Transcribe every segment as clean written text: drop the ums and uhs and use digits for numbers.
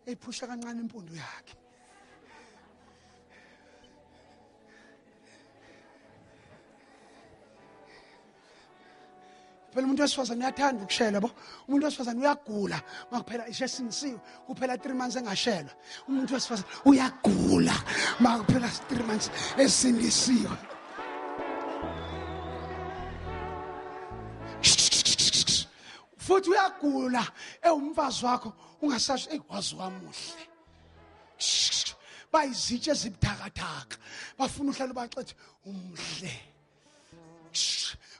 Eyiphusha kancane impundu yakhe. Phela umuntu wesifazane uyathanda ukushela bo. Umuntu wesifazane uyagula makuphela ishesinisiwe kuphela 3 months engashelwa. Umuntu wesifazane uyagula makuphela 3 months esindisiwe. Futhi uyagula ewumfazi wakho ungasasho ey wazi wamuhle. Bayizitshe ezibuthakathaka bafuna uhlala baxethe umuhle.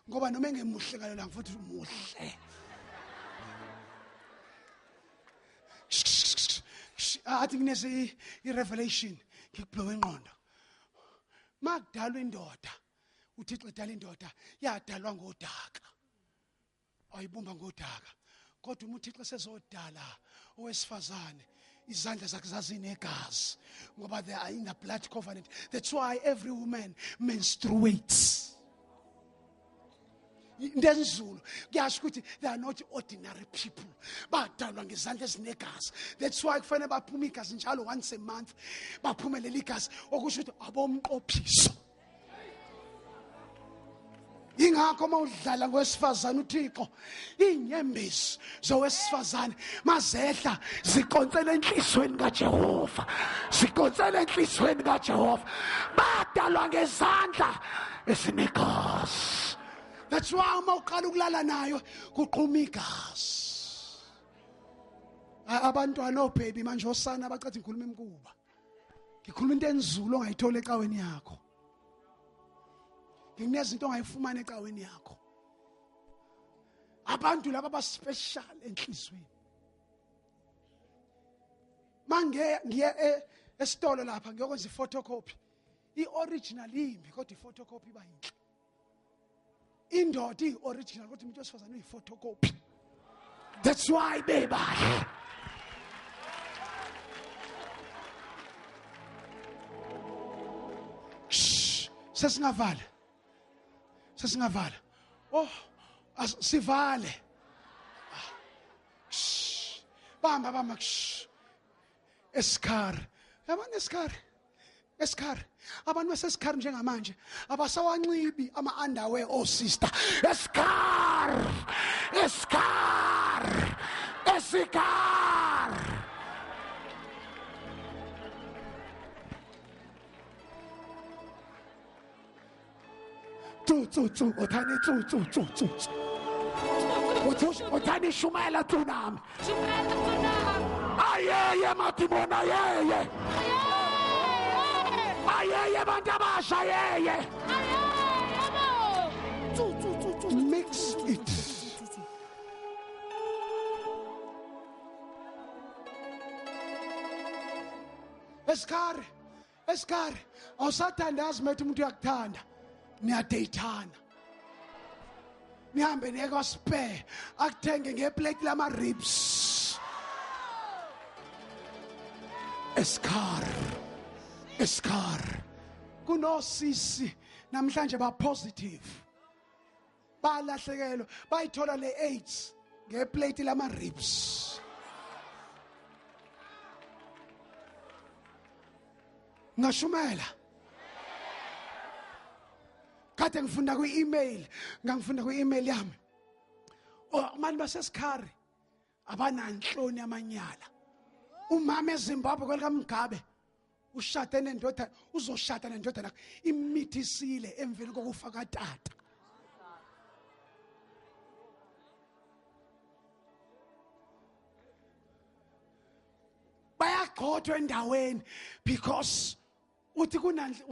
Ngoba noma engemuhle ngalo langa futhi umuhle. Athi kunesi i-revelation ngikublowe ingqondo. Makudalwa indoda, uThixo edala indoda yadalwa ngodaka. Ayibumba ngodaka. Kodwa uma uThixo sezodala owesifazane izandla zakhe zazinegazi ngoba they are in the blood covenant. That's why every woman menstruates. Into enzulu kuyasho ukuthi they are not ordinary people. Badalwa ngezandla ezinegazi. That's why kufanele baphume igazi njalo once a month. Baphume leli gazi okusho ukuthi abomqophiso. Ingakho mawudlala ngowesifazane uThixo inyembezi zowesifazane mazehla ziqonsele enhlizweni kaJehova, ziqonsele enhlizweni kaJehova. Badalwa ngezandla ezinegazi. That's why uma uqala ukulala nayo kuqhuma igazi. Abantwana obaby manje osana abacathi ngikhuluma imkuba, ngikhuluma into enzulu ongayithola ecaweni yakho. Nginezinto ongayifumana ecaweni yakho. Abantu laba ba special enhlizweni. Mange ngiye esitolo lapha ngiyokwenza iphotocopy. I-original imbi kodwa iphotocopy iba yinhle. Indoda i-original kodwa umuntu wesifazane uyi-photocopy. That's why bebahle. Sesingavala. Sesingavala. Oh, sivale. Bamba bamba. Esikhar. Yabona esikhar? Esikhar. Abantu basesikhar njengamanje abasawanxibi ama-underwear oh sister. Esikhar. Esikhar. Esikhar. Tsu tsu tsu othani tsu tsu tsu tsu tsu. Othani shumayela tsunami. Shumayela tsunami. Ayeye matimona ayeye. Ayeye bantu abasha ayeye. Tsu tsu tsu tsu. Mix it. Esikhari, esikhari. Awusathandazi methu umuntu uyakuthanda. Niyadeyithana. Nihambe niye kwaSpur akuthenge ngeplate lama ribs. Esikhar. Esikhar. Kunosisi namhlanje ba positive. Balahlekelwa bayithola le AIDS ngeplate lama ribs. Ngashumela. Kade ngifunda kwi-email, ngangifunda kwi-email yami. Oh, manje basesikhari abananhloni amanyala. Umama eZimbabwe kwelikaMugabe ushade nendoda, uzoshada nendodana imithisile emveni kokufa katata. Bayagxothwa endaweni because uthi kunandle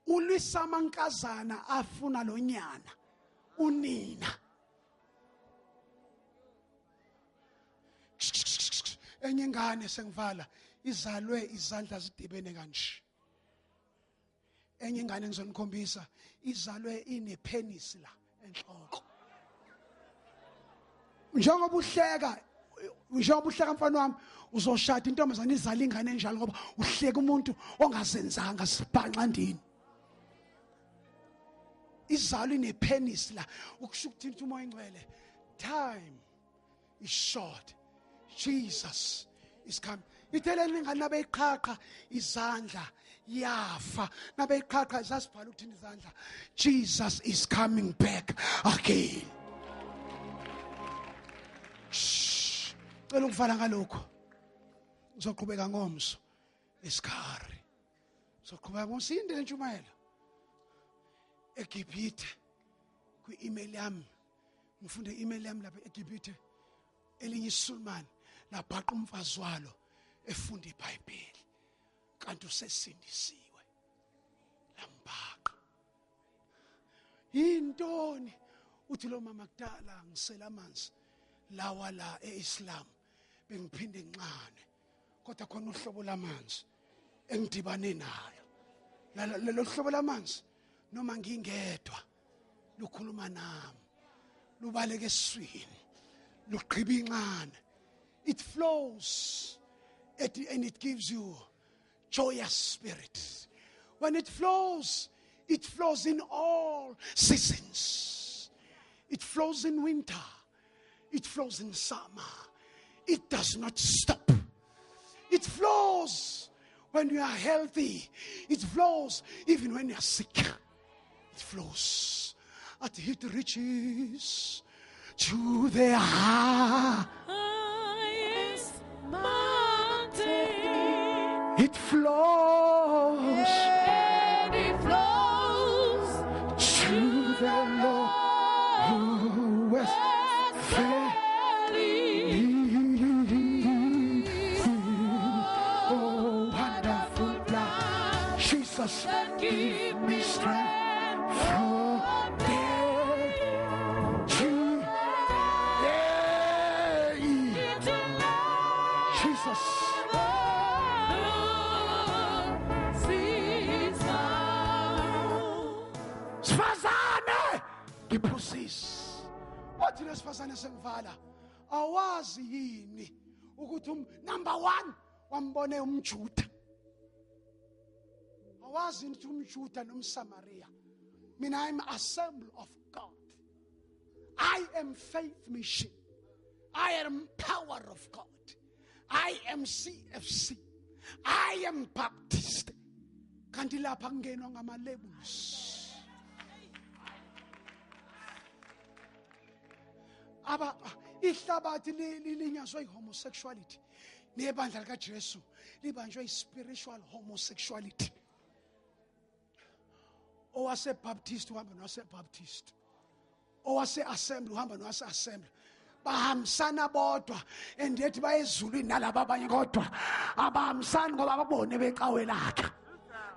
ulwisa amankazana afuna lonyana unina. Enye ingane sengivala izalwe izandla zidibene kanje. Enye ingane ngizonikhombisa izalwe inepenis la enhloko. Njengoba uhleka, njengoba uhleka mfana wami uzoshada intombazana izala ingane enjalo ngoba uhleka umuntu ongazenzanga sibhanxa ndini. Izalo inepenis la ukusho ukuthi uMoya oNgcwele time is short. Jesus is coming. Itheleni ingane nabeyiqhaqha izandla yafa, nabeyiqhaqha zasibhala ukuthini izandla, Jesus is coming back again. Cela ukuvala ngalokho, ngizoqhubeka ngomso esikhari, soqhubeka ngosinde lentshumayelo eGibhithe. Kwi-email yami ngifunde i-email yami lapha eGibhithe, elinye isulumane labhaqa umfazi walo efunda iBhayibheli, kanti usesindisiwe, lambhaqa. Yintoni? Uthi lo mama kudala ngisela amanzi lawa la eIslam, bengiphinde ngincane, kodwa khona uhlobo lamanzi engidibane nayo, lelo hlobo lamanzi noma ngingedwa lukhuluma nami, lubaleke eswini, luqhiba incane. It flows and it gives you joyous spirit. When it flows, it flows in all seasons. It flows in winter, it flows in summer. It does not stop. It flows when you are healthy. It flows even when you are sick. It flows. It reaches to the highest mountain. It flows. And it flows to the lowest valley. Oh, wonderful blood, Jesus, give me strength from day to day. Jesus. Sifazane, ngiphosisi. Wathi lesifazane sengivala, awazi yini ukuthi number 1 wambone umJuda? Awazi ukuthi umJuda nomSamaria. Mina I'm assembly of God. I am faith mission. I am power of God. I am CFC. I am Baptist. Kanti lapha kungenwa ngama labels. Aba ihlabathi lilinyazwe ihomosexuality, nebandla likaJesu libanjwe ispiritual homosexuality. Owase Baptist uhamba nowase Baptist, owase Assembly uhamba nowase Assembly, bahambisana bodwa, and yet bayezulwini nalaba abanye, kodwa abahambisani ngoba ababone becawe lakhe.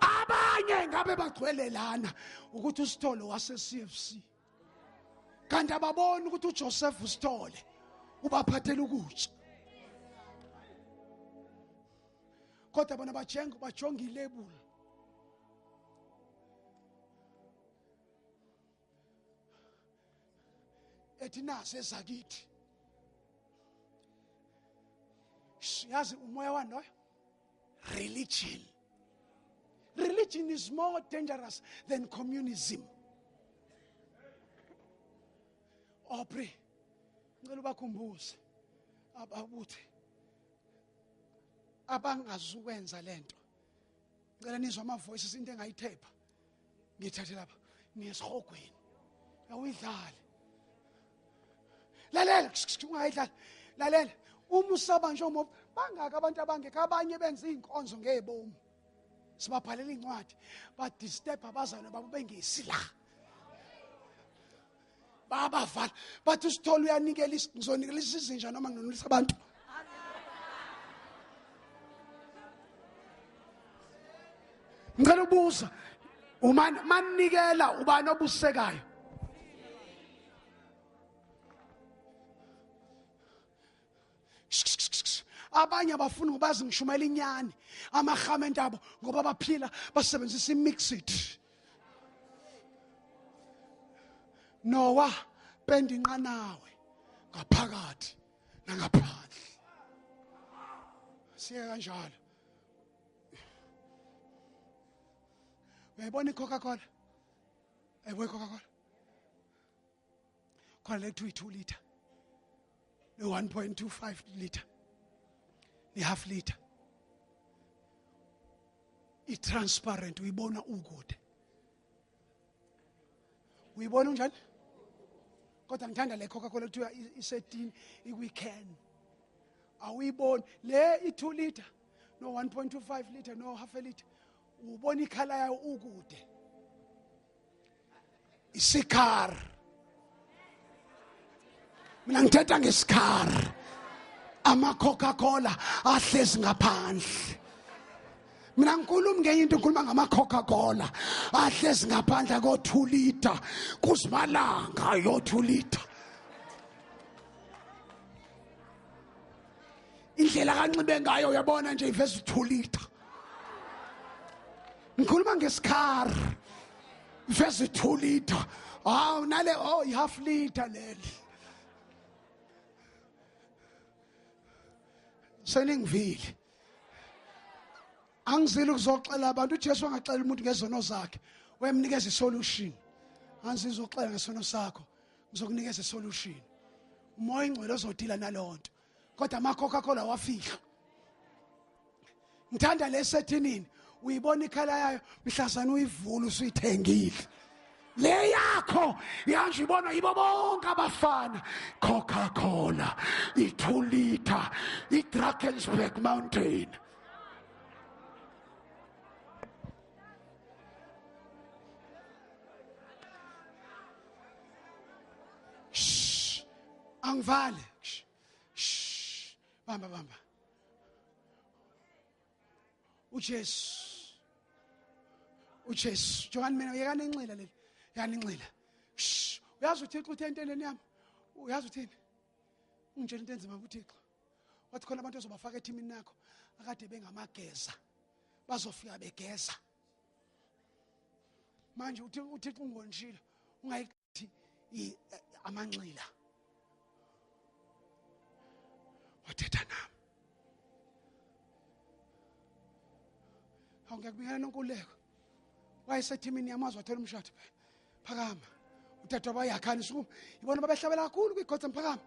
Abanye ngabe bagcwele lana ukuthi usithole wase CFC, kanti ababoni ukuthi uJoseph usithole ubaphathela ukutya, kodwa bona bajonga ilabel. Ethi nasi ezakithi. Yazi umoya wani loyo? Religion. Religion is more dangerous than communism. Aubrey, ngicela ubakhumbuze ababuthi abangazukwenza lento. Ngicela nizwe ama voices, into engayithepha ngithathe lapha niyesihogweni, awuyidlale. Lalela, ungayidlali. Lalela, uma usaba nje umoya, bangaka abantu abangekho, abanye benza inkonzo ngebomu. Sibabhalela incwadi, ba disturb abazalwane babo bengesi la. Babavala, bathi usithole uyanikela, ngizonikela isizinja noma nginonisa abantu. Ngicela ubuza, uma manikela ubani obusekayo? Abanye abafuni ngoba ngishumayela inyani, amahamente abo ngoba baphila basebenzisa imixit. Noah penda inqanawe ngaphakathi nangaphandle. Siye kanjalo. Uyayibona iCoca-Cola? Uyayibona iCoca-Cola? Khona le 2 liter, le 1.25 liter, ne half liter. I-transparent uyibona ukude. Uyibona unjani? Kodwa ngithanda le Coca-Cola kuthiwa isetini ikwi-can. Awuyiboni le i-2 liter no 1.25 liter no half a liter. Ubona ikhala yayo ukude. Isikhar. Mina ngithetha ngesikhar. Ama Coca-Cola ahlezi ngaphandle. Mina ngikhuluma ngenye into, ngikhuluma ngama Coca-Cola ahlezi ngaphandle ko 2 liter kuzimalanga yo 2 liter. Indlela kanxibe ngayo uyabona nje iveza 2 liter. Ngikhuluma ngesikhar iveza 2 liter. Hawu nale oh half liter leli. Seningivile. Angizile ukuzoxela abantu. uJesu angaxela umuntu ngezono zakhe, wayemnikeza isolution. Angizoxela ngesono sakho, ngizokunikeza isolution. Umoya ingcwele ozodila nalonto. Kodwa ama Coca-Cola wafihla. Ngithanda lesethinini, uyibona ikhala yayo mhlazana uyivula usuyithengile. Le yakho yanje ibona yibo bonke abafana. Coca-Cola i2 liter iDrakensberg Mountain. Shh, angivale. Shh, bamba bamba. uJesu, uJesu, John mina yekani inxila leli. Yani inxila. Shh, uyazi uThixo uthe enteleni yami. Uyazi uthini? Ungitshela into enzima uThixo. Wathi khona abantu ozobafaka ethimini yakho akade bengamageza. Bazofika begeza. Manje uThixo ungonjile, ungayithi amanxila. Wathetha nami. Awungiyakubikela nonkululeko. Wayesethimini yamazwe wathola umshado. Phakama. Utata bayakhani sukuma. Ibona babehlabela kakhulu kwigodza mphakama.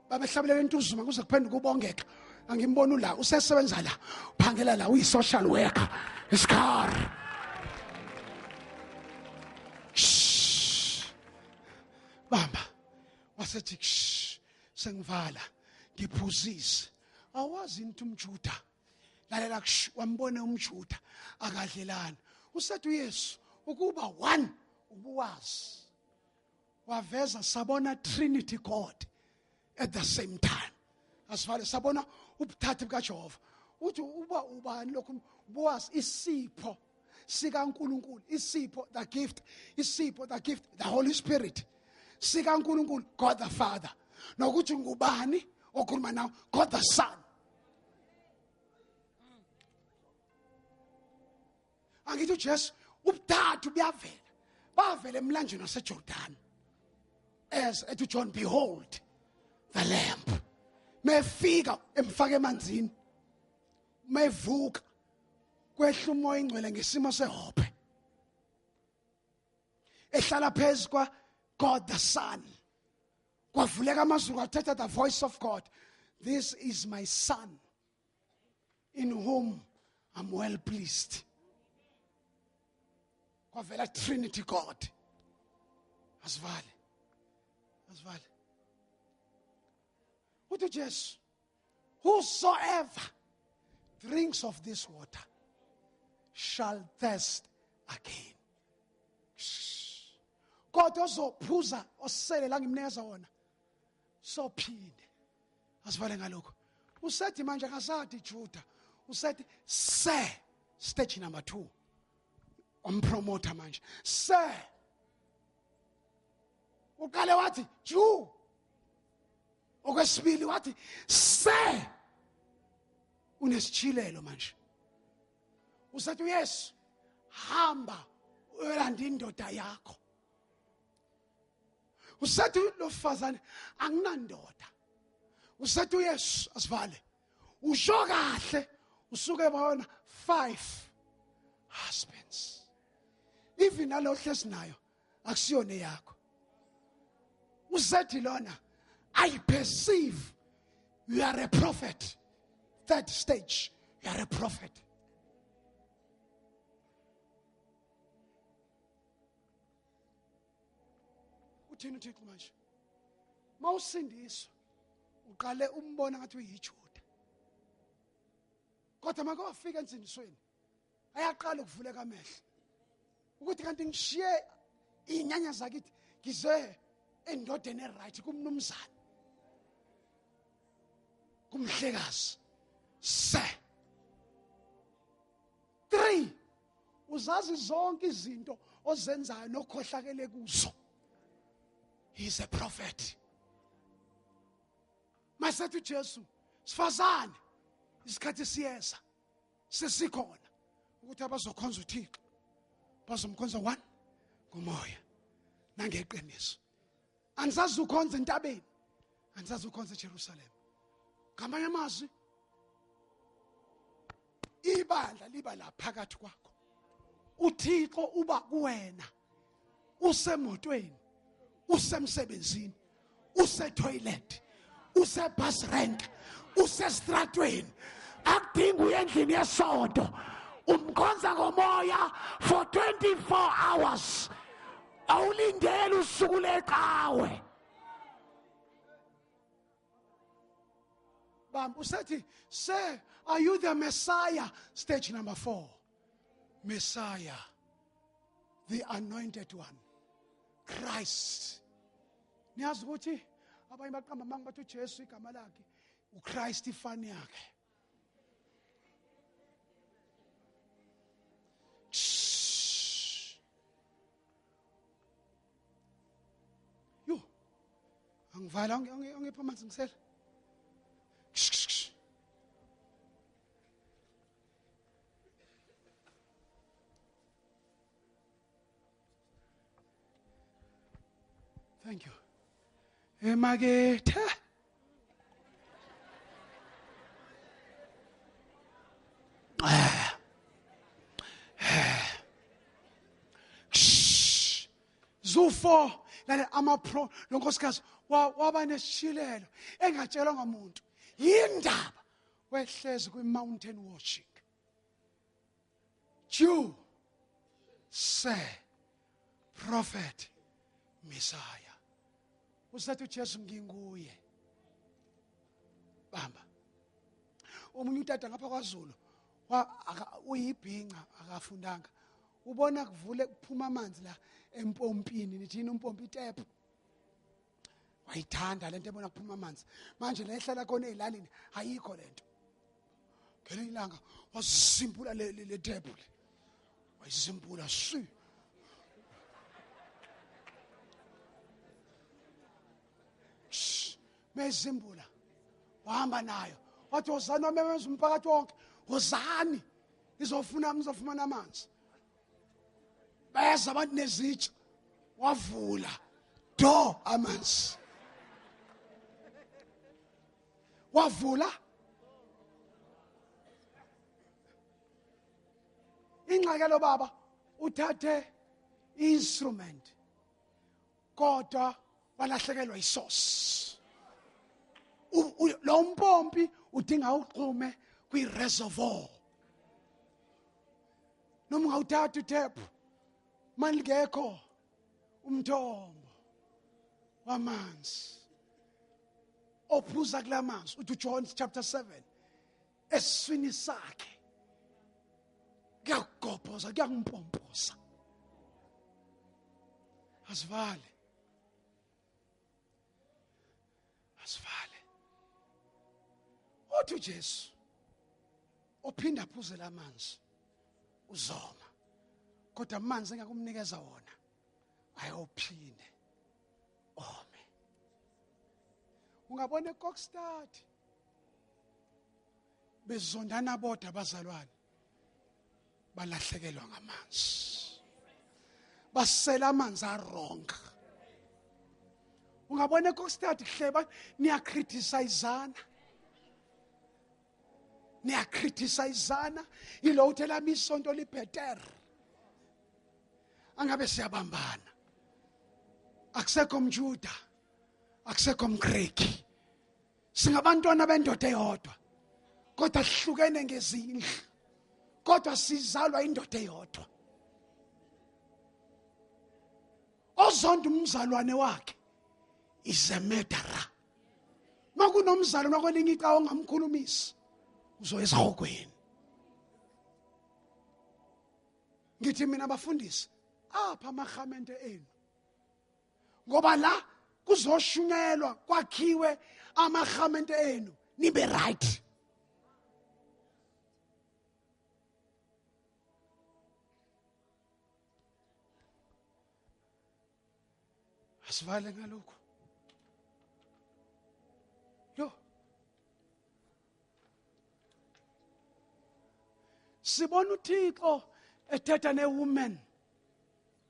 Babehlabelela intuzuma kuze kuphenduke ubongeka. Angimbona ula usesebenza la. Uphangela la uyi social worker. Isikhar. Bamba. Wasethi sengivala ngiphuzise. Awazi into umJuda. Lalela wambone umJuda akadlelana. Usethi uYesu ukuba one ubuwazi. Waveza sabona Trinity God at the same time. Asivale sabona ubuthathu bukaJehova. Uthi uba ubani lokhu buwazi isipho sikaNkuluNkulu, isipho the gift, isipho the gift, the Holy Spirit sikaNkuluNkulu, God the Father. Nokuthi ngubani okhuluma nawe, God the Son. Angithi uJesu ubuthathu buyavela. Bavela emlanjeni waseJordan. As ethi John, behold the lamb. Mefika emfaka emanzini. Mevuka kwehla umoya ingcwele ngesimo sehophe. Ehlala phezu kwa God the Son. Kwavuleka amazulu athetha the voice of God. This is my son in whom I'm well pleased. Kwavela Trinity God. Asivale. Asivale. Uthi Jesu, whosoever drinks of this water shall thirst again. Kodwa ozophuza osele la ngimnikeza wona sophinde. Asivale ngalokho. Usethi manje akasathi Juda, usethi se stage number 2. Umpromoter manje se uqale wathi Jew, okwesibili wathi se unesishilelo manje. Usethi uYesu hamba uyolanda indoda yakho. Usethi lo fazane anginandoda. Usethi uYesu asivale usho kahle usuke bona 5 husbands. Even nalo hlesinayo akusiyona yakho. Usethi lona I perceive you are a prophet. Third stage, you are a prophet. Uthini uThixo manje? Mawusindiswa uqale umbona ngathi uyiJuda. Kodwa makawafika ensindisweni ayaqala ukuvuleka amehlo. Ukuthi kanti ngishiye inyanya zakithi ngize endodeni eright kumnumzane. Kumhlekazi. Se 3 uzazi zonke izinto ozenzayo nokhohlakele kuzo. He is a prophet. Masethi uJesu sifazane isikhathi siyeza sesikhona ukuthi abazokhonza uThixo bazomkhonza one ngomoya nangeqiniso. Anisazi ukhonza entabeni, anisazi ukhonza eJerusalem. Ngamanye amazwi ibandla liba la phakathi kwakho. uThixo uba kuwena usemotweni, usemsebenzini, usetoilet, usebus rank, usestratweni. Akudingi uye endlini yesonto, umkhonza ngomoya for 24 hours. Awulindeli usuku leqhawe. Bam usethi, "Sir, are you the Messiah?" Stage number 4. Messiah, the anointed one, Christ. Niyazi ukuthi abanye baqamba amanga bathi uJesu igama lakhe uChrist ifani yakhe. Yo, angivala angipha amanzi ngisela. Thank you. Emakethe. Zufo lale amapro lonkosikazi waba nesishilelo engatshelwa ngamuntu. Yindaba wehlezi kwi mountain watching. Jew, say, prophet, Messiah. Usathi uJesu nginguye. Bamba. Omunye utata ngapha kwaZulu uyibhinca akafundanga. Ubona kuvule kuphuma amanzi la empompini, nithini umpompi itep. Wayithanda lento ebona kuphuma amanzi. Manje la ehlala khona ezilalini ayikho lento. Ngelinye ilanga wazimpula le tap le. Wayizimpula si. Mezimbula wahamba nayo wathi wozani wamemeza umphakathi wonke, wozani nizofuna nizofumana amanzi. Bayeza abantu nezitsha, wavula do amanzi, wavula. Ingxaki lo baba uthathe instrument kodwa walahlekelwa isource. Lo mpompi udinga uxhume kwi-reservoir. Noma ungawuthatha utap maningekho umthombo wamanzi ophuza kulamanzi. Uthi John chapter 7 esiswini sakhe kuyakugobhoza, kuyakumpompoza. Asivale, asivale. Uthi uJesu ophinda aphuze lamanzi uzoma, kodwa amanzi engakumnikeza wona ayophinde ome. Ungabona eKokstad bezondana bodwa abazalwane, balahlekelwa ngamanzi, basela amanzi arong. Ungabona eKokstad kuhleba niyacriticizana, niyacriticizana ilo uthela isonto libhetere. Angabe siyabambana, akusekho mJuda, akusekho mGreki, singabantwana bendoda eyodwa, kodwa sihlukene ngezindlu, kodwa sizalwa indoda eyodwa. Ozonda umzalwane wakhe is a murderer. Makunomzalwane kwelinye icawa ongamkhulumisi uzoya esihogweni. Ngithi mina bafundisi apha amahamente enu, ngoba la kuzoshunyelwa kwakhiwe amahamente enu nibe right. Asivale ngalokho. Yo, sibona uThixo ethetha newoman,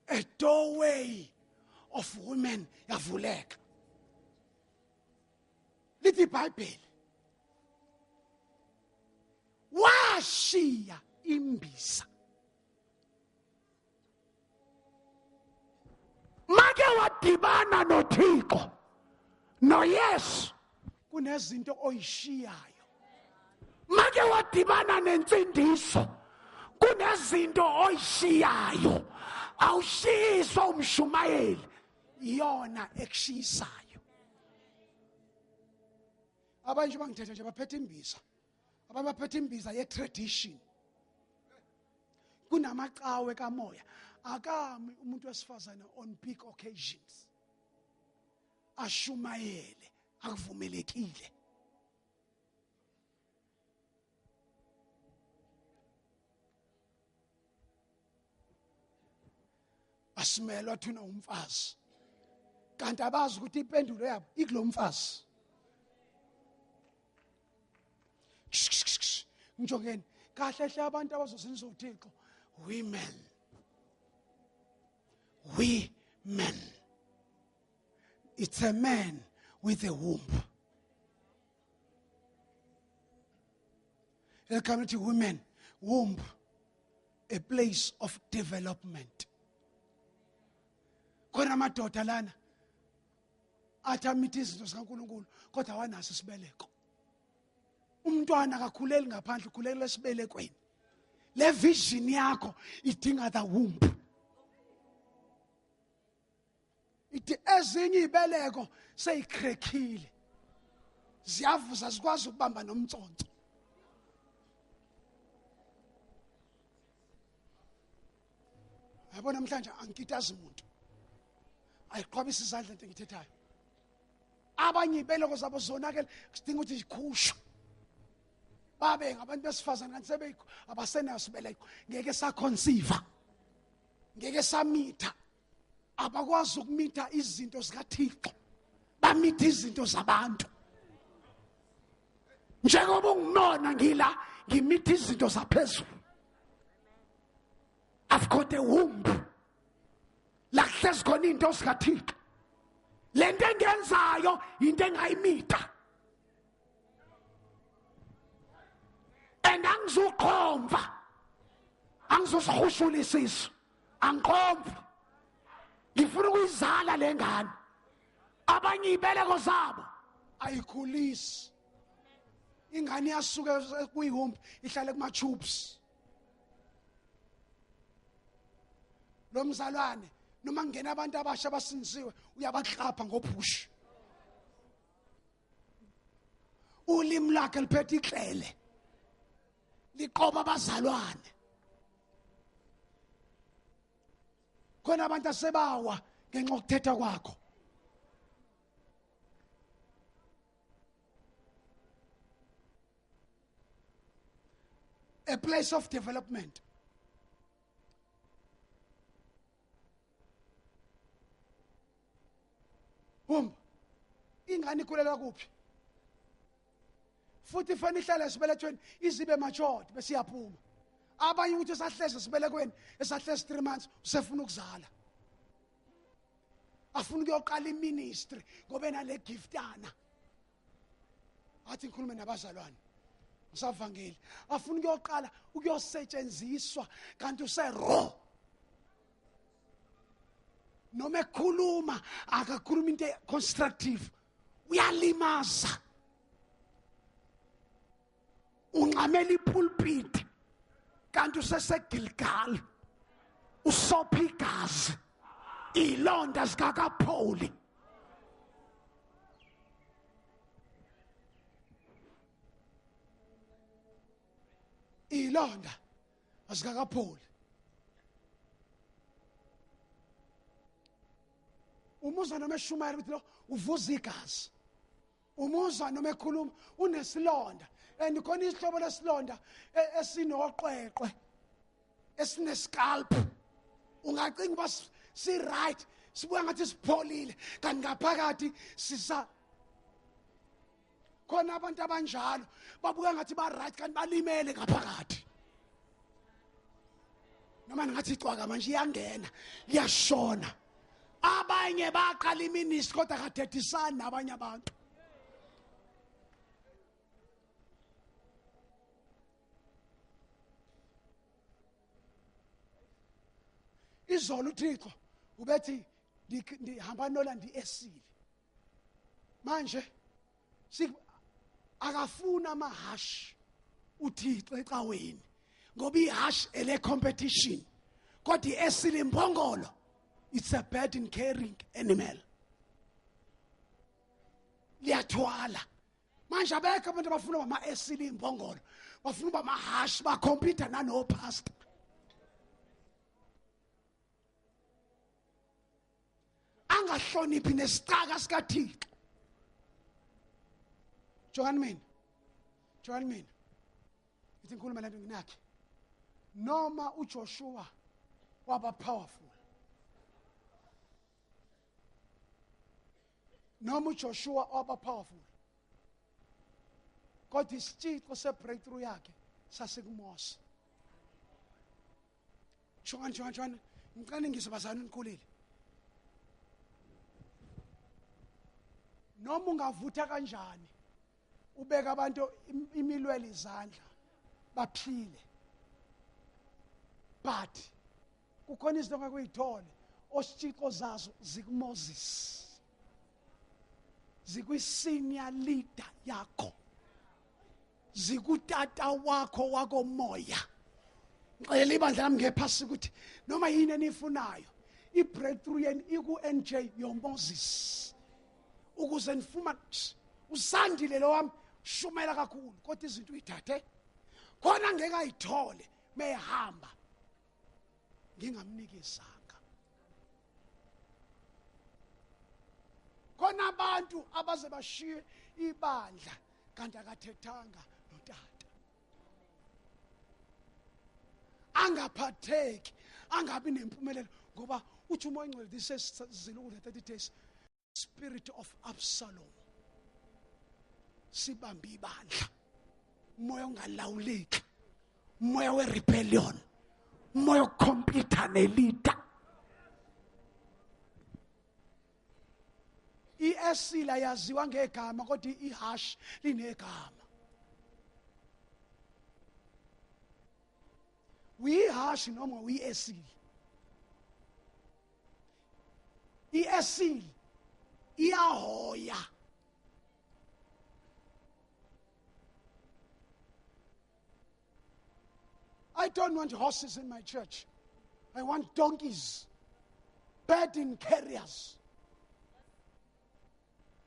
a doorway of women yavuleka. Lithi iBhayibheli washiya imbiza. Make wadibana noThixo noYesu, kunezinto oyishiyayo. Make wadibana nensindiso, kunezinto oyishiyayo. Awushiswa umshumayeli, iyona ekushisayo. Abanye nje bangithethe nje baphethe imbiza, abanye baphethe imbiza ye-tradition. Kunamacawe kamoya, akami umuntu wesifazane on big occasions ashumayele, akuvumelekile. Asimelwa thina umfazi, kanti abazi ukuthi impendulo yabo ikulomfazi. Ngijongeni kahle hle abantu abazosinza uThixo, women, women. It's a man with a womb. Welcome to women, womb, a place of development. Khona amadoda lana athi amithi izinto zikaNkulunkulu kodwa awanaso isibeleko. Umntwana akakhuleli ngaphandle, ukhulela esibelekweni. Le vision yakho idinga the womb. Ithi ezinye ibeleko seyikrekhile, ziyavuza, zikwazi ukubamba nomtsonto. Yabona namhlanje angikitazi umuntu, ayiqhwabisa izandla into engithethayo. Abanye ibeleko zabo zonakele, sidinga ukuthi zikhushwe, babe ngabantu besifazane kanti sebekho abasenayo sibeleko, ngeke saconceive, ngeke samitha. Abakwazi ukumitha izinto zikaThixo, bamitha izinto zabantu. Njengoba ungimona ngila, ngimitha izinto zaphezulu. I've got a womb la kuhlezi khona into zikaThixo. Lento engenzayo into engayimitha, and angizuqhomfa, angizosihushula isisu, angiqhomfi, ngifuna ukuyizala lengane. Abanye ibeleko zabo ayikhulisi ingane, iyasuka kuyihombi ihlale kuma tubes. Lo mzalwane noma kungena abantu abasha abasinisiwe uyabaklapha ngophush. Ulimi lakhe liphethe iklele, liqoba abazalwane. Khona abantu asebawa ngenxa yokuthetha kwakho. A place of development. Womb, ingane ikhulela kuphi? Futhi fanele ihlale esibelethweni izibe matured bese iyaphuma. Abanye ukuthi esahleze esibelekweni, esahleze 3 months usefuna ukuzala, afuna ukuyoqala iministry ngoba enale giftana. Athi ngikhulume nabazalwane ngisavangeli, afuna ukuyoqala ukuyosetshenziswa kanti use-raw. Noma ekhuluma akakhuluma into constructive, uyalimaza, unqamela ipulpit kanti useseGilgal, usopha igazi. Ilonda zikakapholi. Ilonda azikakapholi. Umuzwa noma eshumayela ukuthi lo uvuza igazi. Umuzwa noma ekhuluma unesilonda. And khona isihlobo lesilonda esinoqweqwe, esinescalp. Ungacinga uba si right, sibuya ngathi sipholile, kanti ngaphakathi sisa. Khona abantu abanjalo babuka ngathi ba right kanti balimele ngaphakathi. Noma ngathi icwaka manje iyangena, iyashona. Abanye baqala iministry kodwa akathethisani nabanye abantu. Izolo uThixo ubethi ndihamba nola ndiesile. Manje akafuna amahashi uThixo ecaweni ngoba ihashi ele competition, kodwa iesile imbongolo, it's a burden carrying animal, liyathwala. Manje abekho abantu abafuna ama esile imbongolo, bafuna uba amahashi, bacompete nano pastor. Angahloniphi nesicaka sikaThixo. Jongani mina, jongani mina, ithi ngikhuluma lento nginakhe. Noma uJoshua waba powerful, noma uJoshua waba powerful, kodwa isitshixo se-breakthrough yakhe sasikuMose. Jongani, jongani, jongani, ngicela ngizwe bazalwane nikhulile. Noma ungavutha kanjani ubeka abantu imilwele izandla baphile, but kukhona izinto ongakuyithole ositshixo zazo zikuMoses, zikwi-senior leader yakho, zikutata wakho wakomoya. Ngixelela ibandla lami ngephasi ukuthi noma yini enifunayo, i-breakthrough yenu iku-NJ yoMoses. Ukuze nifumane usandile lo wami shumela kakhulu, kodwa izinto uyithathe khona ngeke ayithole mehamba ngingamnikizanga. Khona abantu abaze bashiye ibandla kanti akathethanga notata, angaphatheki, angabi nempumelelo, ngoba uthi uMoya oNgcwele this is zilukule 30 days, spirit of Absalom sibambe ibandla, umoya ongalawuleki, umoya we-rebellion, umoya ocompete ne-leader. Iesila yaziwa ngegama kodwa ihash linegama. Uyihashi noma uyiesile? Iesile iyahoya. I don't want horses in my church. I want donkeys, burden carriers,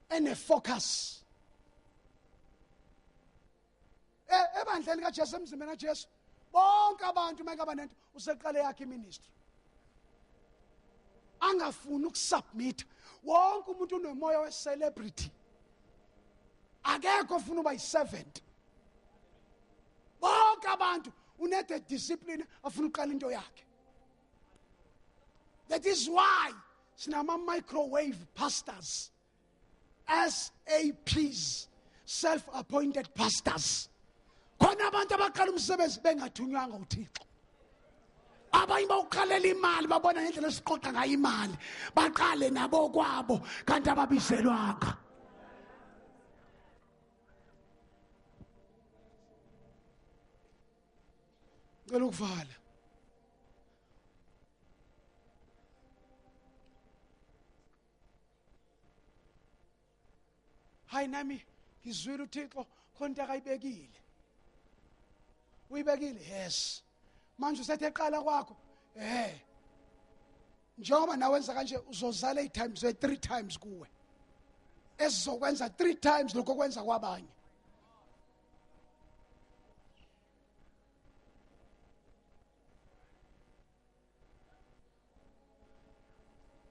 and a focus. Ebandleni kaJesu, emzimbeni kaJesu, bonke abantu mekaba nento useqale yakhe ministry. Angafuni ukusubmit. Wonke umuntu unomoya we-celebrity. Akekho ofuna uba yi-servant. Bonke abantu unede discipline afuna uqala into yakhe. That is why sinama microwave pastors, SAPs, self-appointed pastors. Khona abantu abaqala umsebenzi bengathunywanga uThixo. Abanye bawuqalela imali, babona ngendlela esiqoqa ngayo imali, baqale nabo kwabo kanti ababizelwanga. Ngicela ukuvala. Hayi nami ngizwile uThixo khona into akayibekile. Uyibekile? Yes. Manje usethe eqala kwakho. Njengoba nawenza kanje uzozala i-times 3 times kuwe. Esizokwenza 3 times lokho kwenza kwabanye.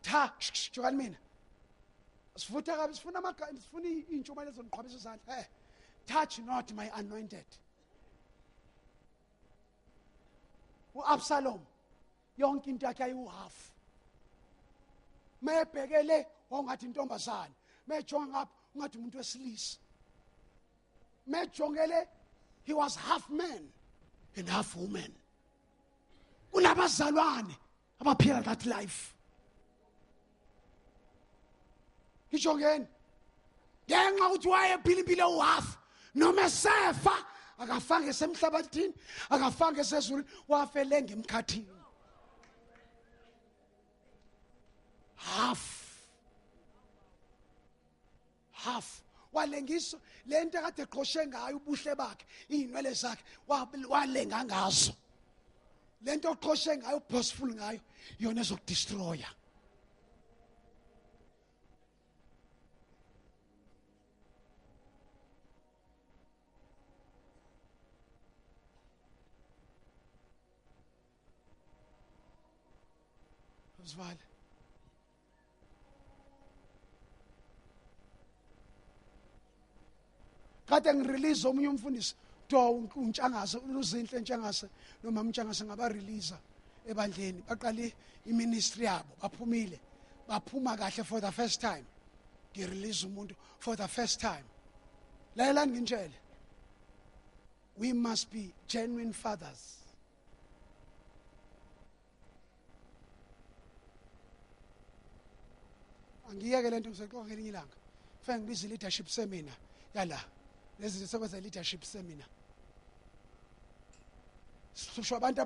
Tha, jokani mina. Sifutha kabi sifuna amagama sifuna intshumayelo ezoniqhwabisa izandla. Touch not my anointed. uAbsalom yonke into yakhe ayiwuhalf. Mayebhekele wawungathi intombazana, mayejonga ngapha ungathi umuntu wesilisa. Mayejongele he was half man and half woman. Kunabazalwane abaphila that life. Ijongeni ngenxa ukuthi wayephila impilo uhalf noma esefa akafange esemhlabathini akafange esezulwini wafele ngemkhathini. Half walengiswa lento akade eqhoshe ngayo ubuhle bakhe izinwele zakhe walenga ngazo. Lento oqhoshe ngayo boastful ngayo yona ezokudestroya. Uzivale. Kade ngirelease omunye umfundisi kuthiwa uNtshangase uLuzinhle Ntshangase noma uNtshangase ngabarelease ebandleni baqale iministry yabo baphumile baphuma kahle for the first time. Ngirelease umuntu for the first time. Lalelani ngintshele. We must be genuine fathers. Angiyeke lento ngizoxoxa ngelinye ilanga. Kufanele ngibize leadership seminar yala. Lezi sekwenza leadership seminar. Sihlushwa abantu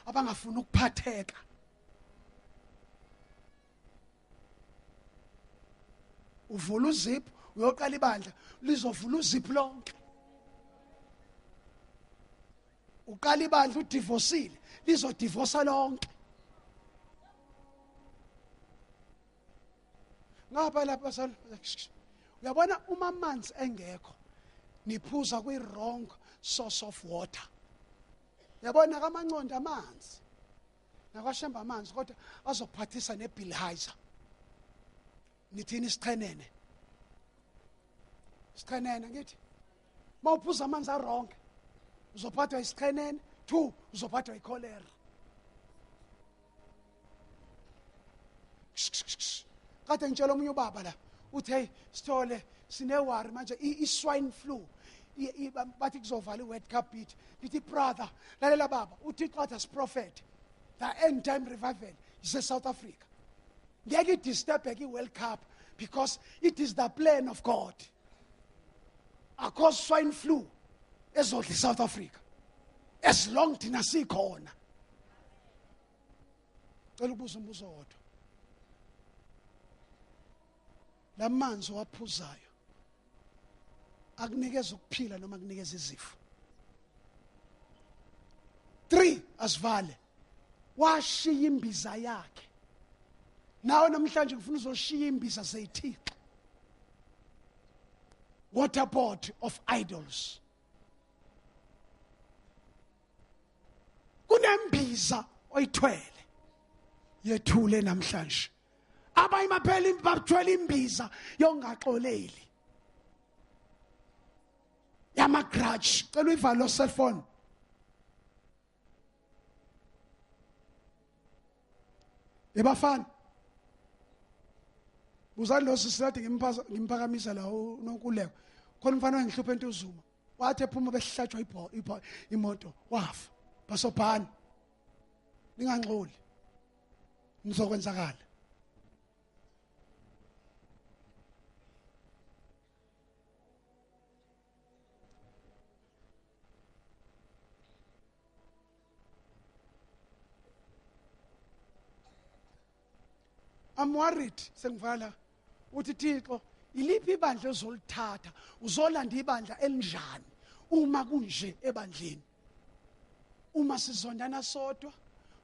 abangafuni ukuphatheka. Uvula uzip uyoqala ibandla lizovula uzip lonke. Uqala ibandla udivorceile lizodivorsa lonke. Ngapha lapha sal uyabona uma amanzi engekho niphuza kwi wrong source of water. Uyabona kamanconda amanzi nakwashemba amanzi kodwa azophathisa nebilheiser. Nithini isichenene? Isichenene ngithi mawuphuza amanzi a wrong uzophathwa isichenene, 2 uzophathwa icholera. Kade ngitshela omunye ubaba la uthi hey sithole sinewari manje i-swine flu bathi kuzovala i-World Cup beat. Ngithi brother lalela baba uThixo athi prophet the end time revival is in South Africa. Ngeke idisturb i-World Cup because it is the plan of God. Akho swine flu ezodla i-South Africa as long thina sikhona. Cela ukubuza umbuzo wodwa. Lamanzi waphuzayo akunikeza ukuphila noma akunikeza izifo. 3 asivale washiya imbiza yakhe. Nawe namhlanje ngifuna uzoshiya imbiza zeyithixo. Waterboard of idols. Kunembiza oyithwele yethule namhlanje. Abanye baphela bathwele imbiza yongaxoleli yama grudge. Cela uyivale lo cellphone. Ebafana buzani lo sisilathi ngimphakamisa la uNonkuleko khona umfana wangihlupha entuzuma wathi ephuma behlatshwa imoto wafa. Basobhani ningangxoli nizokwenzakala. I'm worried sengivala uthi Thixo iliphi ibandla ozolithatha uzolanda ibandla elinjani uma kunje ebandleni. Uma sizondana sodwa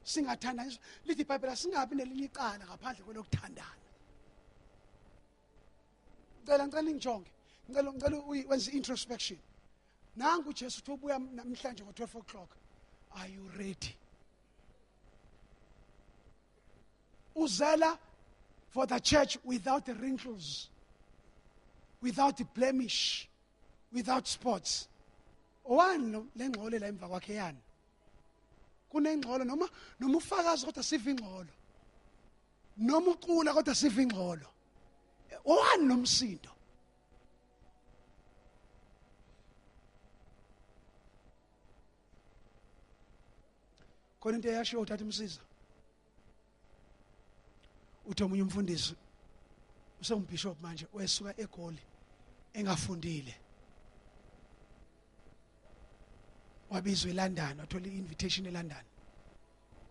Singathandani. Lithi iBhayibheli asingabi nelinye icala ngaphandle kwelokuthandana. Ngicela ningijonge. Ngicela wenze introspection. Nangu uJesu uthi ubuya namhlanje ngo-12 o'clock. Are you ready? Uzela for the church without the wrinkles, without the blemish, without spots. Owani lengxolo la emva kwakhe yani? Kunengxolo noma ufakazi kodwa siva ingxolo. Noma ucula kodwa siva ingxolo. Owani nomsindo? Khona into eyashiwo uthatha imsiza. Uthi omunye umfundisi usengumbishop manje wesuka eGoli engafundile. Wabizwa eLondon, wathola i-invitation eLondon.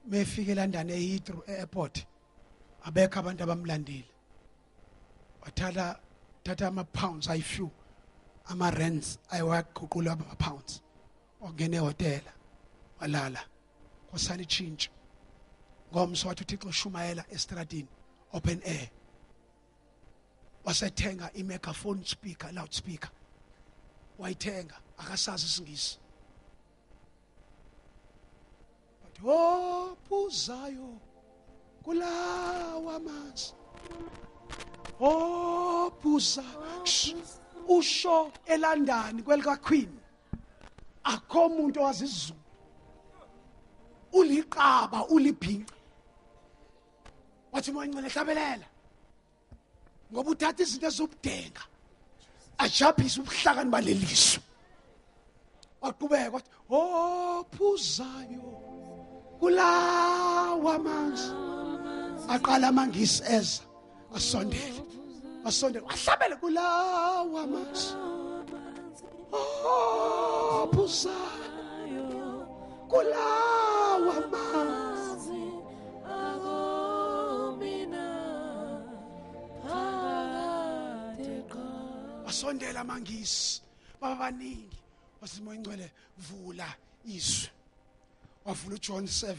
Mefika eLondon eHeathrow airport, abekho abantu abamlandile. Wathatha ama pounds ayi-few, ama rands ayiwaguqula ama pounds. Wangena ehotela, walala. Kwasala itshintshe. Ngomso wathi uThixo ushumayela estradini open air. Wasethenga i-megaphone speaker, loudspeaker. Wayithenga, akasazi isiNgisi. Wathi ophuzayo kulawa amanzi. Ophuza usho eLondon kwelika Queen. Akho umuntu owazi isiZulu. Uliqaba ulibhinca. Wathi moya ngcwele hlabelela. Ngoba uthatha izinto ezobudenga ajabhise ubuhlakani baleliso. Waqhubeka wathi ophuzayo kulawa amanzi. Aqala amangisi eza asondele wahlabele kulawa amanzi. Ophuzayo kulawa amanzi. Wasondela amangisi baba baningi. Wathi moya ngcwele vula izwi. Wavula uJohn 7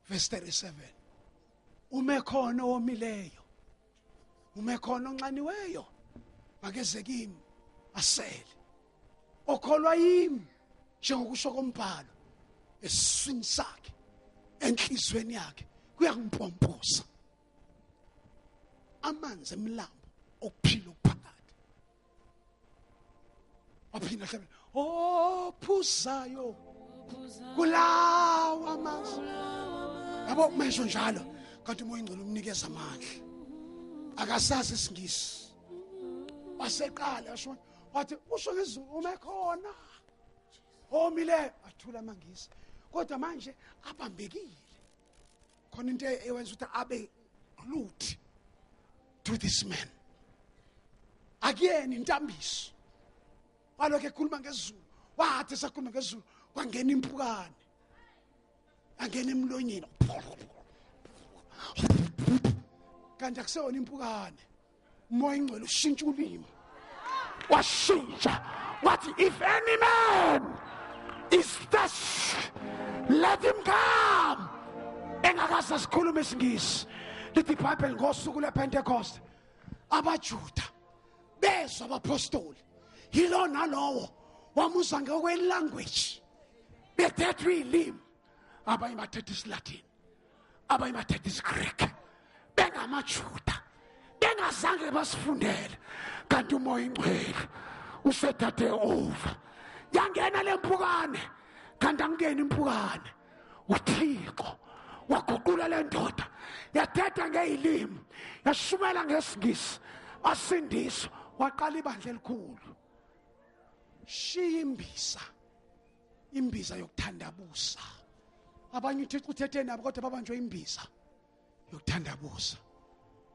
verse 37. Ume khona owomileyo, ume khona onxaniweyo, makeze kimi asele. Okholwa yimi njengokusho kombhalo, esiswini sakhe enhlizweni yakhe kuyakumpomposa amanzi emlambo okuphila okuphakade. Waphinda hlabela ophuzayo kulawa amanzi. Yabo mesho njalo kanti umoya ingcwele umnikeza amandla. Akasazi isiNgisi. Waseqala washo wathi usho ngezulu ume khona omile. Athula amangisi kodwa manje abambekile. Khona into eyenza ukuthi abe glued to this man. Akuyena intambiso. Walokho ekhuluma ngezulu, wathi esakhuluma ngezulu kwangena impukane, angena emlonyeni. Kanti akuseyona impukane. Umoya ingcwele ushintsha ulimi. Washintsha wathi if any man is thirsty let him come. Engakaze sikhulume isiNgisi. Lithi iBhayibheli ngosuku lwePentecost abaJuda bezwa abapostoli yilo nalowo wamuzwa ngokwe-language bethethwe ilimi. Abanye bathetha isiLatin, abanye bathetha isiGreek, bengamaJuda bengazange basifundele. Kanti umoya ingcwele usethathe over. Yangena lempukane, kanti angena impukane. uThixo waguqula le ndoda yathetha ngeyilimi, yashumela ngesiNgisi, asindiswa, waqala ibandla elikhulu. Shiya imbiza, imbiza yokuthandabuza. Abanye uThixo uthethe nabo kodwa babanjwe imbiza yokuthandabuza.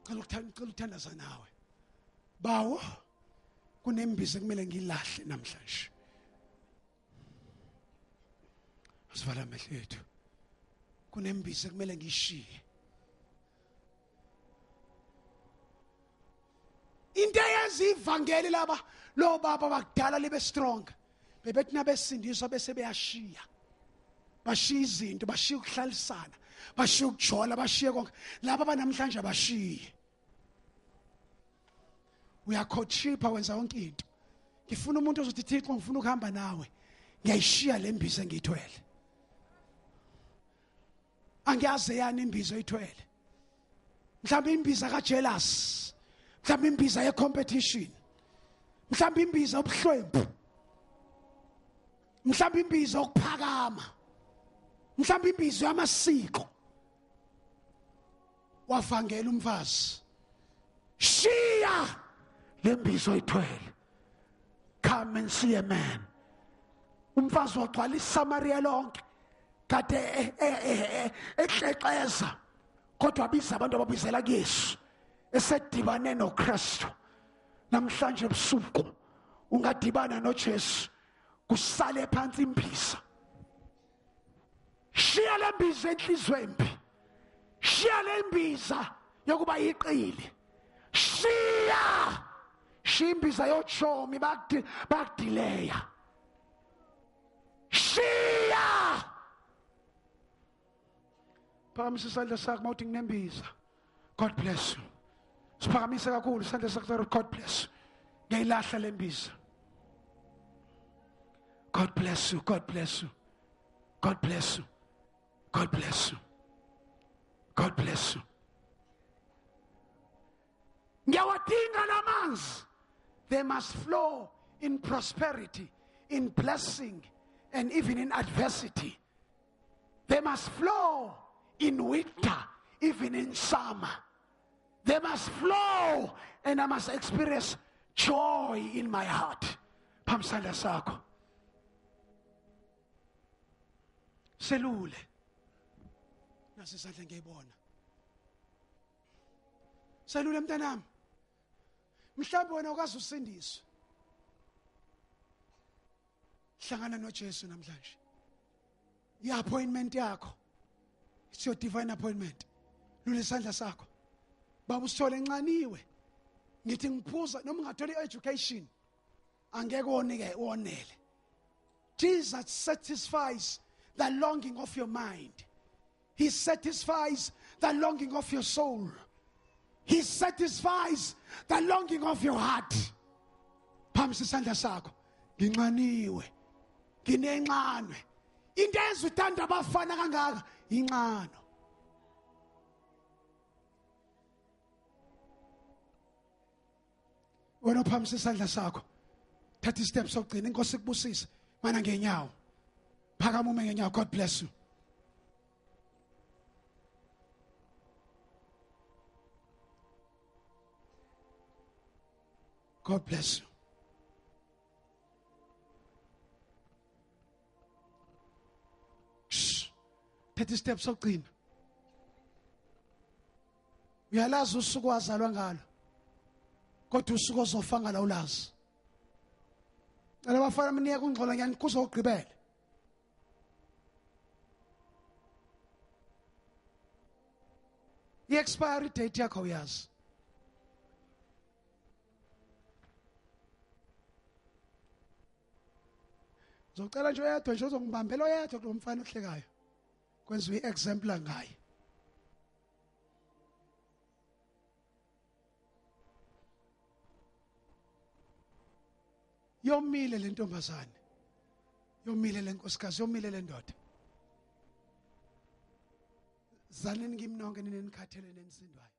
Cela ukuthandaza nawe. Bawo, kunembiza ekumele ngilahle namhlanje. Asivala amehlo ethu. Kunembiza ekumele ngishiye. Into eyenza ivangeli laba lo baba bakudala libe strong, bebethi nabesindiswa bese beyashiya. Bashiya izinto, bashiya ukuhlalisana, bashiya ukujola, bashiye konke. Laba banamhlanje abashiye. Uyakhotshipa wenza yonke into. Ngifuna umuntu ozothi Thixo ngifuna ukuhamba nawe. Ngiyayishiya le mbizo engiyithwele. Angiyazi yani imbizo oyithwele. Mhlawumbe imbiza kajealous. Mhlawumbe imbiza yecompetition. Mhlawumbe imbiza ubuhlwempu. Mhlawumbe imbiza ukuphakama. Mhlawumbe imbizo yamasiko. Wavangela umfazi. Shiya lembizo oyithwele. Come and see a man. Umfazi wagcwala iSamaria lonke. Kade ehlexeza. Kodwa abiza abantu ababizela kuYesu. Esedibane noKristu. Namhlanje ebusuku ungadibana noJesu kusale phansi imbiza. Shiya lembiza enhlizweni embi. Shiya lembiza yokuba iqili. Shiya. Shiya imbiza yochomi bakudileya. Shiya. Phakamisa isandla sakho mawuthi nginembiza. God bless you. Siphakamise kakhulu isandla sakho, God bless you. Ngiyilahla lembiza. God bless you. God bless you. God bless you. God bless you. God bless you. Ngiyawadinga lamanzi. They must flow in prosperity, in blessing, and even in adversity. They must flow in winter, even in summer. They must flow, and I must experience joy in my heart. Phamsandla sakho. Selule. Nasi isandla ngiyibona. Selule mntanami. Mhlawumbe wena ukaze usindiswe. Hlangana noJesu namhlanje. I-appointment yakho. It's your divine appointment. Lula isandla sakho. Baba usithole encaniwe. Ngithi ngiphuza noma ungathola i-education angeke wonike wonele. Jesus satisfies the longing of your mind. He satisfies the longing of your soul. He satisfies the longing of your heart. Phamisa isandla sakho. Nginxaniwe. Nginenxanwe. Into eyenza uthanda abafana kangaka inxano. Wena phamisa isandla sakho. Thatha istep sokugcina, inkosi ikubusise. Mana ngenyawo. Phakama ume ngenyawo. God bless you. God bless you. Thatha istep sokugcina. Uyalazi usuku wazalwa ngalo. Kodwa usuku ozofa ngalo ulazi. Cela abafana mniyeke ungxola ngiyanikhuza ukugqibela. I-expiry date yakho uyazi. Ngizocela nje oyedwa nje ozongibambela oyedwa kulo mfana ohlekayo. Kwenziwe i-exemplar ngaye. Yomile le ntombazane. Yomile le nkosikazi, yomile le ndoda. Zaneni kimi nonke nina enikhathele nenisindwayo.